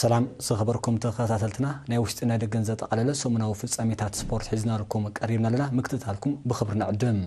ሰላም ዝኸበርኩም ተኸታተልትና፣ ናይ ውሽጢ ናይ ደገን ዘጠቓለለ ሰሙናዊ ፍጻሜታት ስፖርት ሒዝናልኩም ቀሪብና ኣለና። ምክትታልኩም ብኽብሪ ንዕድም።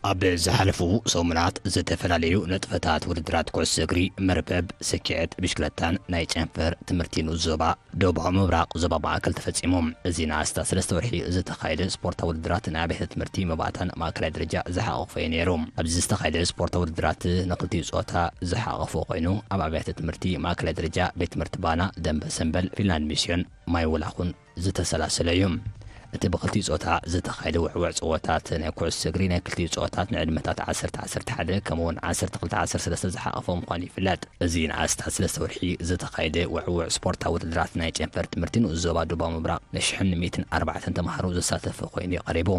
ኣብ ዝሓለፉ ሰሙናት ዝተፈላለዩ ንጥፈታት ውድድራት ኩዕሶ እግሪ፣ መርበብ፣ ስኪዔት፣ ብሽክለታን ናይ ጨንፈር ትምህርቲን ዞባ ደቡብ ምብራቕ ዞባ ማእከል ተፈጺሞም። እዚ ንኣስታት ሰለስተ ወርሒ ዝተኻየደ ስፖርታዊ ውድድራት ንኣብያተ ትምህርቲ መባእታን ማእከላይ ደረጃ ዝሓቖፈ እዩ ነይሩ። ኣብዚ ዝተኻየደ ስፖርታዊ ውድድራት ንክልቲኡ ጾታ ዝሓቖፈ ኮይኑ፣ ኣብ ኣብያተ ትምህርቲ ማእከላይ ደረጃ ቤት ትምህርቲ ባና፣ ደንበ ሰምበል፣ ፊንላንድ ሚስዮን፣ ማይ ወላኹን ዝተሰላሰለ እዩ። እቲ ብክልቲኡ ጾታ ዝተኻየደ ውዕውዕ ጸወታት ናይ ኩዕሶ እግሪ ናይ ክልቲኡ ጸወታት ንዕድመታት ዓሰርተ ዓሰርተ ሓደ ከምኡ እውን ዓሰርተ ክልተ ዓሰርተ ሰለስተ ዝሓቐፈ ምዃኑ ይፍለጥ። እዚ ንኣስታት ሰለስተ ወርሒ ዝተኻየደ ውዕውዕ ስፖርታዊ ውድድራት ናይ ጨንፈር ትምህርቲ ንኡስ ዞባ ደቡብ ምብራቕ ንሽሕን ሚእትን ኣርባዕተን ተምሃሮ ዘሳተፈ ኮይኑ እዩ ቀሪቡ።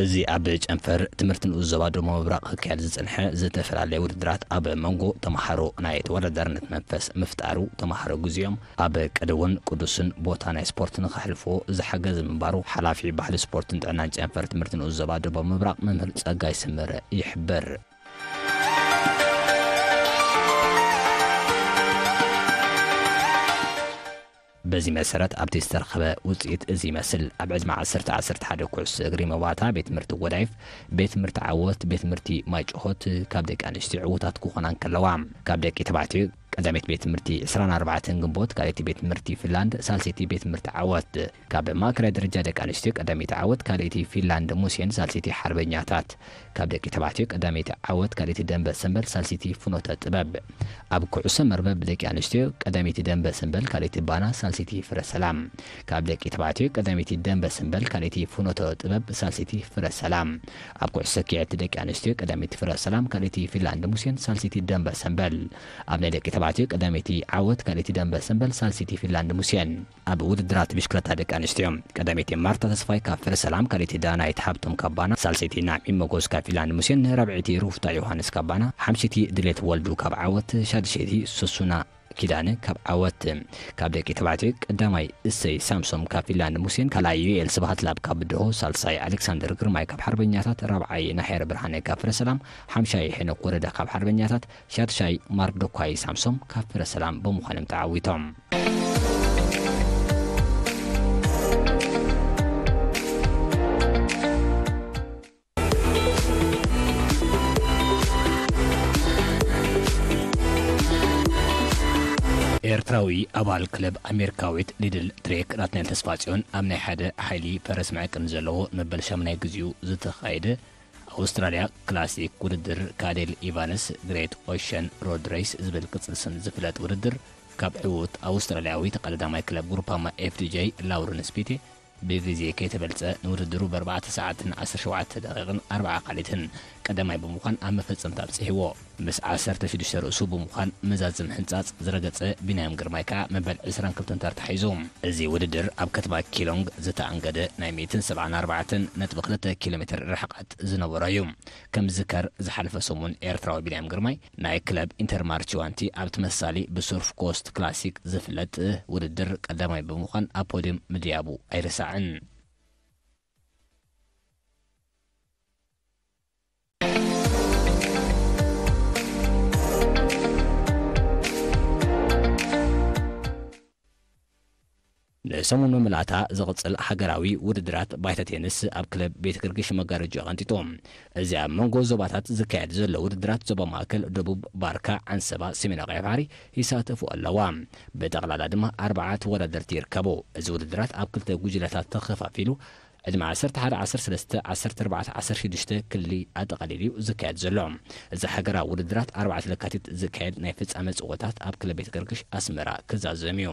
እዚ ኣብ ጨንፈር ትምህርቲ ንኡስ ዞባ ደቡብ ምብራቕ ክካየድ ዝጸንሐ ዝተፈላለየ ውድድራት ኣብ መንጎ ተምሃሮ ናይ ተወዳዳርነት መንፈስ ምፍጣሩ፣ ተምሃሮ ግዜኦም ኣብ ቅድውን ቅዱስን ቦታ ናይ ስፖርት ንኸሕልፎ ዝሓገዘ ምንባሩ ሓላፊ ባህሊ ስፖርትን ጥዕናን ጨንፈር ትምህርቲ ንኡስ ዞባ ደቡብ ምብራቕ መምህር ጸጋይ ስመረ ይሕብር። በዚ መሰረት ኣብቲ ዝተረኸበ ውጽኢት እዚ ይመስል። ኣብ ዕድመ ዓሰርተ ዓሰርተ ሓደ ኩዕሶ እግሪ መባእታ ቤት ትምህርቲ ወዳይፍ፣ ቤት ትምህርቲ ዓወት፣ ቤት ትምህርቲ ማይ ጭሆት ካብ ደቂ ኣንስትዮ ዕዉታት ክኾና እንከለዋ፣ ካብ ደቂ ተባዕትዮ ቀዳሚት ቤት ትምህርቲ ዕስራን ኣርባዕተን ግንቦት፣ ካልኣይቲ ቤት ትምህርቲ ፊንላንድ፣ ሳልሰይቲ ቤት ትምህርቲ ዓወት። ካብ ማእከላይ ደረጃ ደቂ ኣንስትዮ ቀዳመይቲ ዓወት፣ ካልኣይቲ ፊንላንድ ሙሴን፣ ሳልሰይቲ ሓርበኛታት። ካብ ደቂ ተባዕትዮ ቀዳመይቲ ዓወት፣ ካልኣይቲ ደንበ ሰምበል፣ ሳልሰይቲ ፍኖተ ጥበብ። ኣብ ኩዕሶ መርበብ ደቂ ኣንስትዮ ቀዳመይቲ ደንበ ሰምበል፣ ካልኣይቲ ባና፣ ሳልሰይቲ ፍረ ሰላም። ካብ ደቂ ተባዕትዮ ቀዳመይቲ ደንበ ሰምበል፣ ካልኣይቲ ፍኖተ ጥበብ፣ ሳልሰይቲ ፍረ ሰላም። ኣብ ኩዕሶ ስኪዔት ደቂ ኣንስትዮ ቀዳመይቲ ፍረ ሰላም፣ ካልኣይቲ ፊንላንድ ሙሴን፣ ሳልሰይቲ ደንበ ሰምበል። ኣብ ናይ ደቂ ተባዕትዮ ቀዳመይቲ ዓወት፣ ካልኣይቲ ደንበ ሰምበል፣ ሳልሰይቲ ፊንላንድ ሙሴን። ኣብ ውድድራት ብሽክለታ ደቂ ኣንስትዮ ቀዳመይቲ ማርታ ተስፋይ ካብ ፍረ ሰላም፣ ካልኣይቲ ዳናይት ሃብቶም ካብ ባና፣ ሳልሰይቲ ናዕሚ መጎስ ካብ ፊንላንድ ሙሴን፣ ራብዐይቲ ሩፍታ ዮሃንስ ካብ ባና፣ ሓምሸይቲ ድሌት ወልዱ ካብ ዓወት፣ ሻድሸይቲ ሶሱና ኪዳነ ካብ ዓወት። ካብ ደቂ ተባዕትዮ ቀዳማይ እሰይ ሳምሶም ካብ ፊንላንድ ሙሴን፣ ካልኣይ ዩኤል ስብሃት ላብ ካብ ብድሆ፣ ሳልሳይ ኣሌክሳንደር ግርማይ ካብ ሓርበኛታት፣ ራብዓይ ናሄር ብርሃነ ካብ ፍረ ሰላም፣ ሓምሻይ ሄኖክ ወረዳ ካብ ሓርበኛታት፣ ሻድሻይ ማርዶኳይ ሳምሶም ካብ ፍረ ሰላም ብምዃኖም ተዓዊቶም። ኤርትራዊ ኣባል ክለብ ኣሜሪካዊት ሊድል ትሬክ ናትናኤል ተስፋጽዮን ኣብ ናይ ሓደ ሓይሊ ፈረስ መዐቀኒ ዘለዎ መበል ሻምናይ ግዜኡ ዝተኻየደ ኣውስትራልያ ክላሲክ ውድድር ካዴል ኢቫንስ ግሬት ኦሸን ሮድ ሬስ ዝብል ቅጽል ስም ዝፍለጥ ውድድር ካብ ዕዉት ኣውስትራልያዊ ተቐዳዳማይ ክለብ ግሩፓማ ኤፍዲጄ ላውረንስ ፒቴ ብግዜ ከይተበልጸ ንውድድሩ ብኣርባዕተ ሰዓትን ዓሰርተ ሸውዓተ ደቂቕን ኣርባዓ ካሊትን ቀዳማይ ብምዃን ኣብ መፈጸምታ ኣብጺሕዎ። ምስ ዓሰርተ ሽዱሽተ ርእሱ ብምዃን መዛዝም ሕንጻጽ ዝረገጸ ቢንያም ግርማይ ከኣ መበል ዕስራን ክልተን ተርታ ሒዙ። እዚ ውድድር ኣብ ከተማ ኪሎንግ ዝተኣንገደ ናይ ሚእትን ሰብዓን ኣርባዕተን ነጥቢ ክልተ ኪሎ ሜትር ርሕቀት ዝነበሮ እዩ። ከም ዝዝከር ዝሓለፈ ሰሙን ኤርትራዊ ቢንያም ግርማይ ናይ ክለብ ኢንተርማርቺዋንቲ ኣብ ተመሳሳሊ ብሱርፍ ኮስት ክላሲክ ዝፍለጥ ውድድር ቀዳማይ ብምዃን ኣብ ፖድዮም ምድያቡ ኣይርሳዕን። ንሰሙን መመላእታ ዝቕጽል ሃገራዊ ውድድራት ባይታ ቴንስ ኣብ ክለብ ቤት ግርግሽ መጋረጃ ቀንጢጡ። እዚ ኣብ መንጎ ዞባታት ዝካየድ ዘሎ ውድድራት ዞባ ማእከል፣ ደቡብ፣ ባርካ፣ ዓንሰባ፣ ሰሜናዊ ቀይሕ ባሕሪ ይሳተፉ ኣለዋ። ብጠቕላላ ድማ ኣርባዓ ተወዳደርቲ ይርከቡ። እዚ ውድድራት ኣብ ክልተ ጉጅለታት ተኸፋፊሉ ዕድመ ዓሰርተ ሓደ፣ ዓሰርተ ሰለስተ፣ ዓሰርተ ኣርባዕተ፣ ዓሰርተ ሽዱሽተ ክሊ ኣጠቓሊሉ እዩ ዝካየድ ዘሎ። እዚ ሃገራዊ ውድድራት ኣርባዕተ ለካቲት ዝካየድ ናይ ፍጻመ ጽወታት ኣብ ክለብ ቤት ገርግሽ ኣስመራ ክዛዘም እዩ።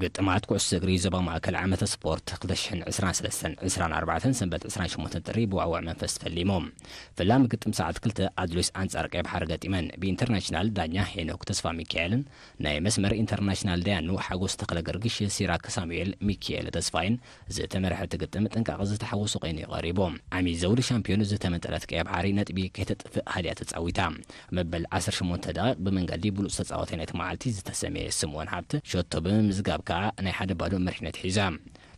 ግጥም መዓት ኩዕሶ እግሪ ዞባ ማእከል ዓመተ ስፖርት ክልተ ሽሕን ዕስራን ሰለስተን ዕስራን ኣርባዕተን ሰንበት ዕስራን ሸሞንተን ጥሪ ብዋዕዋዕ መንፈስ ተፈሊሙ። ፍላሚ ግጥም ሰዓት ክልተ ኣድሉስ ኣንጻር ቀይ ባሕሪ ገጢመን ብኢንተርናሽናል ዳኛ ሄኖክ ተስፋ ሚካኤልን ናይ መስመር ኢንተርናሽናል ዳያኑ ሓጎስ ተኽለ ገርግሽ፣ ሲራክ ሳሙኤል፣ ሚካኤል ተስፋይን ዝተመርሐ እቲ ግጥም ጥንቃቐ ዝተሓወሶ ኮይኑ እዩ ቀሪቡ። ዓሚ ዘውዲ ሻምፒዮን ዝተመንጠለት ቀይ ባሕሪ ነጥቢ ከይተጥፍእ ሃልያ ተጻዊታ። መበል ዓሰርተ ሸሞንተ ደቂቕ ብመንገዲ ብሉጽ ተጻዋታይ ናይቲ መዓልቲ ዝተሰምየ ስምኦን ሃብተ ሸቶ ብምምዝጋብ ከኣ ናይ ሓደ ባዶ መሪሕነት ሒዛ።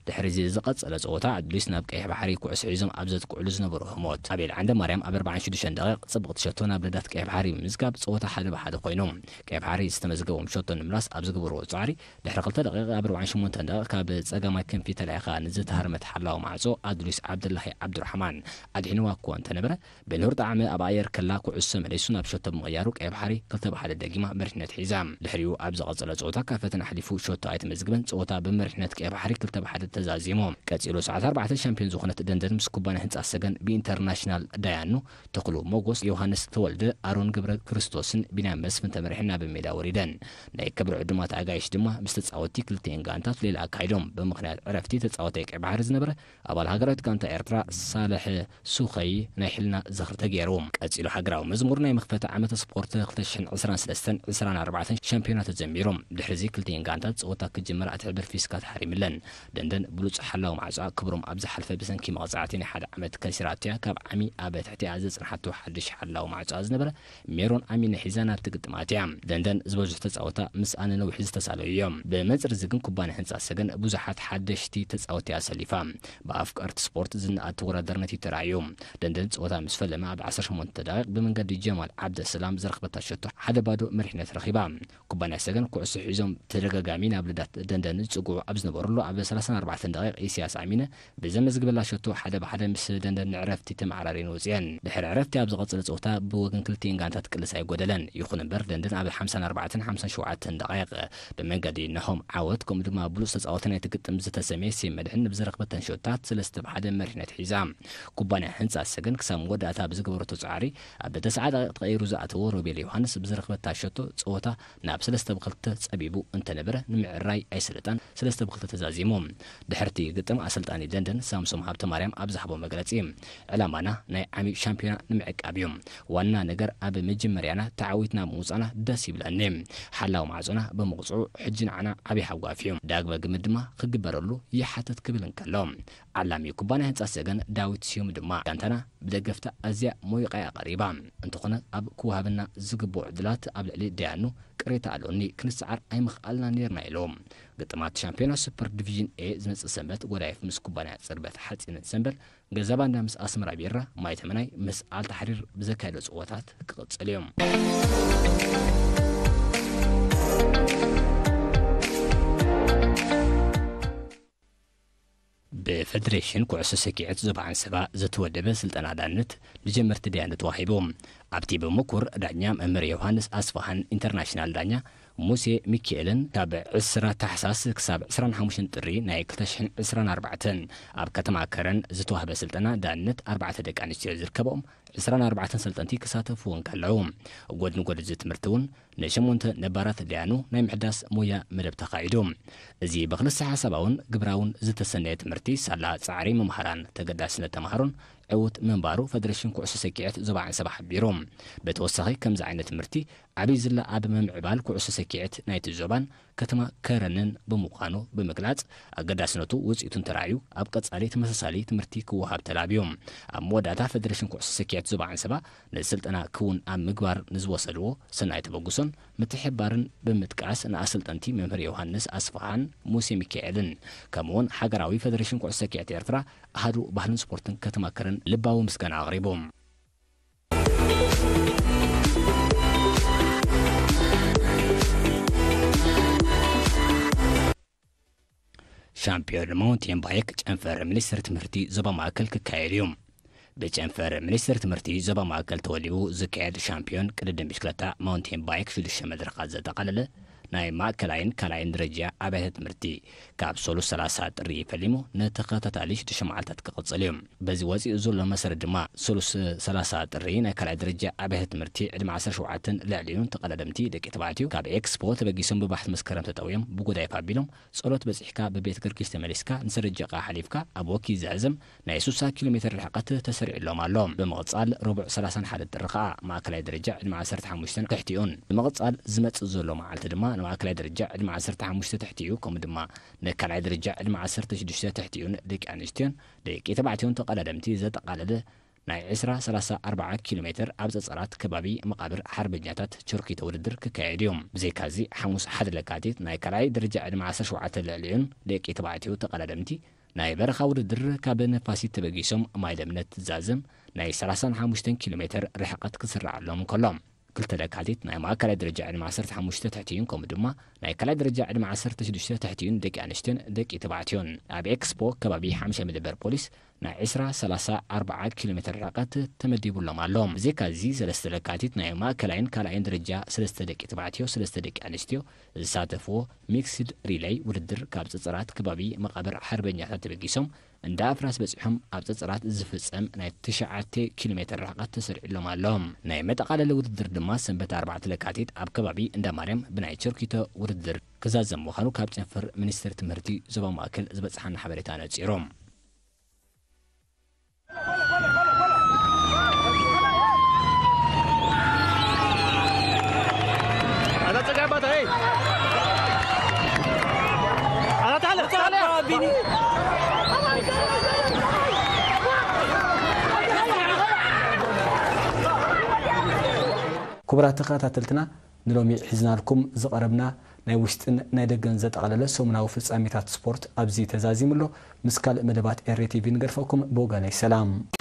ድሕሪ እዚ ዝቐጸለ ጸወታ ኣድሊስ ናብ ቀይሕ ባሕሪ ኩዕሶ ሒዞም ኣብ ዘጥቅዕሉ ዝነበሩ ህሞት፣ ኣቤል ዓንደ ማርያም ኣብ ኣርባዓን ሽዱሽተን ደቂቕ ጽብቕቲ ሸቶ ናብ ልዳት ቀይሕ ባሕሪ ብምምዝጋብ ጸወታ ሓደ ብሓደ ኮይኑ። ቀይሕ ባሕሪ ዝተመዝገቦም ሸቶ ንምምላስ ኣብ ዝገበርዎ ጻዕሪ ድሕሪ ክልተ ደቂቕ ኣብ ኣርባዓን ሸሞንተን ደቂቕ ካብ ጸጋማይ ክንፊ ተላኢኻ ንዝተሃርመት ሓላው ማዕጾ ኣድሊስ ዓብደላሂ ዓብዱራሕማን ኣድሒንዋ እኳ እንተነበረ፣ ብንሁር ጣዕሚ ኣብ ኣየር ከላ ኩዕሶ መሊሱ ናብ ሸቶ ብምቕያሩ ቀይ ባሕሪ ክልተ ብሓደ ደጊማ መሪሕነት ሒዛ። ድሕሪኡ ኣብ ዝቐጸለ ጸወታ ካብ ፈተና ኣሕሊፉ ሸቶ ኣይተመዝግበን። ጸወታ ብመሪሕነት ቀይ ባሕሪ ክልተ ብሓደ ተዛዚሙ። ቀጺሉ ሰዓት ኣርባዕተ ሻምፒዮን ዝኾነት ደንደን ምስ ኩባንያ ህንጻ ሰገን ብኢንተርናሽናል ዳያኑ ተኽሉ ሞጎስ፣ ዮሃንስ ተወልደ፣ ኣሮን ገብረ ክርስቶስን ቢንያም መስፍን ተመሪሐን ናብ ሜዳ ወሪደን። ናይ ክብሪ ዕዱማት ኣጋይሽ ድማ ምስ ተጻወትቲ ክልቲኤን ጋንታት ሌላ ኣካይዶም። ብምኽንያት ዕረፍቲ ተጻወታይ ቀይ ባሕሪ ዝነበረ ኣባል ሃገራዊት ጋንታ ኤርትራ ሳልሕ ሱኸይ ናይ ሕልና ዝኽሪ ተገይሩ። ቀጺሉ ሃገራዊ መዝሙር ናይ መኽፈቲ ዓመተ ስፖርት ክልተ ሽሕን ዕስራን ሰለስተን ዕስራን ኣርባዕተን ሻምፒዮና ተጀሚሩ። ድሕሪዚ ክልቲኤን ጋንታት ጸወታ ክጅምራ እቲ ሕብር ፊስካ ተሃሪምለን። ደንደን ብሉጽ ሓላው ማዕጾኣ ክብሮም ኣብ ዝሓልፈ ብሰንኪ መቕጻዕቲ ናይ ሓደ ዓመት ከሲራቶያ ካብ ዓሚ ኣብ ትሕቲኣ ዘጽንሓቶ ሓድሽ ሓላው ማዕጾኣ ዝነበረ ሜሮን ኣሚነ ሒዛ ናብቲ ግጥም ኣትያ። ደንደን ዝበዝሑ ተጻወታ ምስኣን ነዊሕ ዝተሳለዩ እዮም። ብመንጽር እዚ ግን ኩባንያ ህንጻ ሰገን ብዙሓት ሓደሽቲ ተጻወቲ ኣሰሊፋ። ብኣፍቀርቲ ስፖርት ዝና ኣተወዳደርነት እዩ ተራእዩ። ደንደን ጸወታ ምስ ፈለመ ኣብ ዓሰርተ ሸሞንተ ደቂቕ ብመንገዲ ጀማል ዓብደሰላም ዝረኽበታ ሸቶ ሓደ ባዶ መሪሕነት ረኺባ። ኩባንያ ሰገን ኩዕሶ ሒዞም ተደጋጋሚ ናብ ልዳት ደንደን ዝጽግዑ ኣብ ዝነበሩሉ ኣብ ሰላሳን ኣርባዕተን ደቂቕ ኢሳያስ ኣሚነ ብዘመዝግበላ ሸቶ ሓደ ብሓደ ምስ ደንደን ንዕረፍቲ ተመዓራርየን ወጺአን። ድሕሪ ዕረፍቲ ኣብ ዝቐጸለ ጸወታ ብወገን ክልቲኤን ጋንታት ቅልስ ኣይጎደለን። ይኹን እምበር ደንደን ኣብ ሓምሳን ኣርባዕተን ሓምሳን ሸውዓተን ደቂቕ ብመንገዲ ናሆም ዓወት ከምኡ ድማ ብሉጽ ተጻዋቲ ናይቲ ግጥም ዝተሰምየ ሴም መድሕን ብዝረኽበተን ሸቶታት ሰለስተ ብሓደ መሪሕነት ሒዛ። ኩባንያ ህንጻ ሰገን ክሳብ መወዳእታ ብዝገበረቶ ጻዕሪ ኣብ ተስዓ ደቂቕ ተቐይሩ ዝኣተወ ሮቤል ዮሃንስ ብዝረኽበታ ሸቶ ጸወታ ናብ ሰለስተ ብክልተ ጸቢቡ እንተነበረ ንምዕራይ ኣይሰለጠን ሰለስተ ብክልተ ተዛዚሙ። ድሕርቲ ግጥም ኣሰልጣኒ ደንደን ሳምሶም ሃብተማርያም ኣብ ዝሃቦ መግለጺ፣ ዕላማና ናይ ዓሚ ሻምፒዮና ንምዕቃብ እዩ። ዋና ነገር ኣብ መጀመርያና ተዓዊትና ምውጻና ደስ ይብለኒ። ሓላው ማዕጾና ብምቕጽዑ ሕጂ ንዓና ዓቢ ሃጓፍ እዩ። ዳግመ ግምት ድማ ክግበረሉ ይሓተት ክብል እንከሎ፣ ዓላሚ ኩባንያ ህንጻ ሰገን ዳዊት ስዩም ድማ ጋንታና ብደገፍታ ኣዝያ ሞይቓ እያ ቀሪባ። እንተኾነ ኣብ ክወሃበና ዝግብኦ ዕድላት ኣብ ልዕሊ ደያኑ ቅሬታ ኣሎኒ፣ ክንሰዓር ኣይምኽኣልና ነይርና ኢሉ። ግጥማት ሻምፒዮና ሱፐር ዲቪዥን ኤ ዝመጽእ ሰንበት ጎዳይፍ ምስ ኩባንያ ጽርበት ሓጺንን ሰንበል፣ ገዛባንዳ ምስ ኣስመራ ቢራ፣ ማይ ተመናይ ምስ ኣልታሕሪር ብዘካየዶ ጽወታት ክቕጽል እዮም። ብፌደሬሽን ኩዕሶ ሰኪዐት ዞባ ዓንሰባ ዝተወደበ ስልጠና ዳነት ንጀመርቲ ዳያኑ ተዋሂቡ። ኣብቲ ብምኩር ዳኛ መምህር ዮሃንስ ኣስፋሃን ኢንተርናሽናል ዳኛ ሙሴ ሚካኤልን ካብ ዕስራ ታሕሳስ ክሳብ ዕስራን ሓሙሽተን ጥሪ ናይ ክልተ ሽሕን ዕስራን ኣርባዕተን ኣብ ከተማ ከረን ዝተዋህበ ስልጠና ዳነት ኣርባዕተ ደቂ ኣንስትዮ ዝርከብኦም ዕስራን ኣርባዕተን ሰልጠንቲ ክሳተፉ እንከለዉ፣ ጎድኒ ጎድኒ እዚ ትምህርቲ እውን ንሸሞንተ ነባራት ደያኑ ናይ ምሕዳስ ሞያ መደብ ተኻይዱ። እዚ ብክልሰ ሓሳባውን ግብራውን ዝተሰነየ ትምህርቲ ሳላ ጻዕሪ መምሃራን ተገዳስነት ተምሃሮን ዕዉት ምንባሩ ፈደሬሽን ኩዕሶ ሰኪዐት ዞባ ዓንሰባ ሓቢሩ። ብተወሳኺ ከምዚ ዓይነት ትምህርቲ ዓብዪ ዝላ ኣብ ምምዕባል ኩዕሶ ሰኪዐት ናይቲ ዞባን ከተማ ከረንን ብምዃኑ ብምግላጽ፣ ኣገዳስነቱ ውጽኢቱን ተራእዩ ኣብ ቀጻሊ ተመሳሳሊ ትምህርቲ ክወሃብ ተላብዩ። ኣብ መወዳእታ ፈደሬሽን ኩዕሶ ሰኪዐት ዞባ ዓንሰባ ንስልጠና ክውን ኣብ ምግባር ንዝወሰድዎ ሰናይ ተበግሶን ምትሕብባርን ብምጥቃስ ንኣሰልጠንቲ መምህር ዮሃንስ ኣስፍሃን ሙሴ ሚካኤልን ከምኡውን ሃገራዊ ፈደሬሽን ኩዕሶ ሰኪዐት ኤርትራ ኣሃዱ ባህልን ስፖርትን ከተማ ከረን ልባዊ ምስጋና ኣቕሪቡ። ሻምፒዮን ማውንቴን ባይክ ጨንፈር ሚኒስትሪ ትምህርቲ ዞባ ማእከል ክካየድ እዩ። ብጨንፈር ሚኒስትሪ ትምህርቲ ዞባ ማእከል ተወሊቡ ዝካየድ ሻምፒዮን ቅድድም ብሽክለታ ማውንቴን ባይክ ሽዱሽተ መድረኻት ዘጠቓለለ ናይ ማእከላይን ካልኣይን ደረጃ ኣብያተ ትምህርቲ ካብ ሰሉስ ሰላሳ ጥሪ ፈሊሙ ንተኸታታሊ ሽዱሽተ መዓልታት ክቕጽል እዩ። በዚ ወጺኡ ዘሎ መሰረት ድማ፣ ሰሉስ ሰላሳ ጥሪ ናይ ካልኣይ ደረጃ ኣብያተ ትምህርቲ ዕድመ ዓሰርተ ሸውዓተን ልዕሊኡን ተቐዳደምቲ ደቂ ተባዕትዮ ካብ ኤክስፖ ተበጊሶም ብባሕቲ መስከረም ተጠውዮም ብጉዳይፍ ኣቢሎም ጸሎት በጺሕካ ብቤት ገርጊስ ተመሊስካ ንስርጅኻ ሓሊፍካ ኣብ ወኪ ዝዕዘም ናይ ስሳ ኪሎ ሜትር ርሕቀት ተሰሪዕሎም ኣሎ። ብምቕጻል ረቡዕ ሰላሳን ሓደ ጥሪ ኸኣ ማእከላይ ደረጃ ዕድመ ዓሰርተ ሓሙሽተን ትሕቲኡን። ብምቕጻል ዝመጽእ ዘሎ መዓልቲ ድማ ንማእከላይ ደረጃ ዕድመ ዓሰርተ ሓሙሽተ ትሕቲኡ ከምኡ ድማ ንካልኣይ ደረጃ ዕድመ ዓሰርተ ሽዱሽተ ትሕቲኡን ደቂ ኣንስትዮን ደቂ ተባዕትዮን ተቐዳደምቲ ዘጠቓለለ ናይ ዕስራ፣ ሰላሳ፣ ኣርብዓ ኪሎ ሜትር ኣብ ጸጸራት ከባቢ መቓብር ሓርበኛታት ቸርኪቶ ውድድር ክካየድ እዩ። ብዘይካዚ ሓሙስ ሓደ ለካቲት ናይ ካልኣይ ደረጃ ዕድመ ዓሰርተ ሸውዓተ ልዕሊኡን ደቂ ተባዕትዮ ተቐዳደምቲ ናይ በረኻ ውድድር ካብ ነፋሲት ተበጊሶም ማይ ለምነት ዛዘም ናይ ሰላሳን ሓሙሽተን ኪሎ ሜትር ርሕቀት ክስራዓሎም እንከሎ፣ ክልተ ለካቲት ናይ ማእከላይ ደረጃ ዕድመ ዓሰርተ ሓሙሽተ ትሕቲኡን ከምኡ ድማ ናይ ካልኣይ ደረጃ ዕድመ ዓሰርተ ሽዱሽተ ትሕቲኡን ደቂ ኣንስትዮን ደቂ ተባዕትዮን ኣብ ኤክስፖ ከባቢ ሓምሻይ መደበር ፖሊስ ናይ ዕስራ፣ ሰላሳ፣ ኣርብዓ ኪሎ ሜትር ርሕቀት ተመዲቡሎም ኣሎ። ብዘይካዚ ሰለስተ ለካቲት ናይ ማእከላይን ካልኣይን ደረጃ ሰለስተ ደቂ ተባዕትዮ ሰለስተ ደቂ ኣንስትዮ ዝሳተፍዎ ሚክስድ ሪለይ ውድድር ካብ ጽጽራት ከባቢ መቓብር ሓርበኛታት ተበጊሶም እንዳ ኣፍራስ በጺሖም ኣብ ጽጽራት ዝፍጸም ናይ ትሽዓተ ኪሎ ሜትር ርሕቀት ተሰሪዕሎም ኣሎ። ናይ መጠቓለሊ ውድድር ድማ ሰንበት ኣርባዕተ ለካቲት ኣብ ከባቢ እንዳ ማርያም ብናይ ቸርኪቶ ውድድር ክዛዘም ምዃኑ ካብ ጨንፈር ሚኒስቴር ትምህርቲ ዞባ ማእከል ዝበጽሓና ሓበሬታ ነጺሩ። ክቡራት ተኸታተልትና፣ ንሎሚ ሒዝናልኩም ዝቐረብና ናይ ውሽጥን ናይ ደገን ዘጠቓለለ ሰሙናዊ ፍጻሜታት ስፖርት ኣብዚ ተዛዚሙ ኣሎ። ምስ ካልእ መደባት ኤሪ ቲቪ ንገድፈኩም። ብወገነይ ሰላም።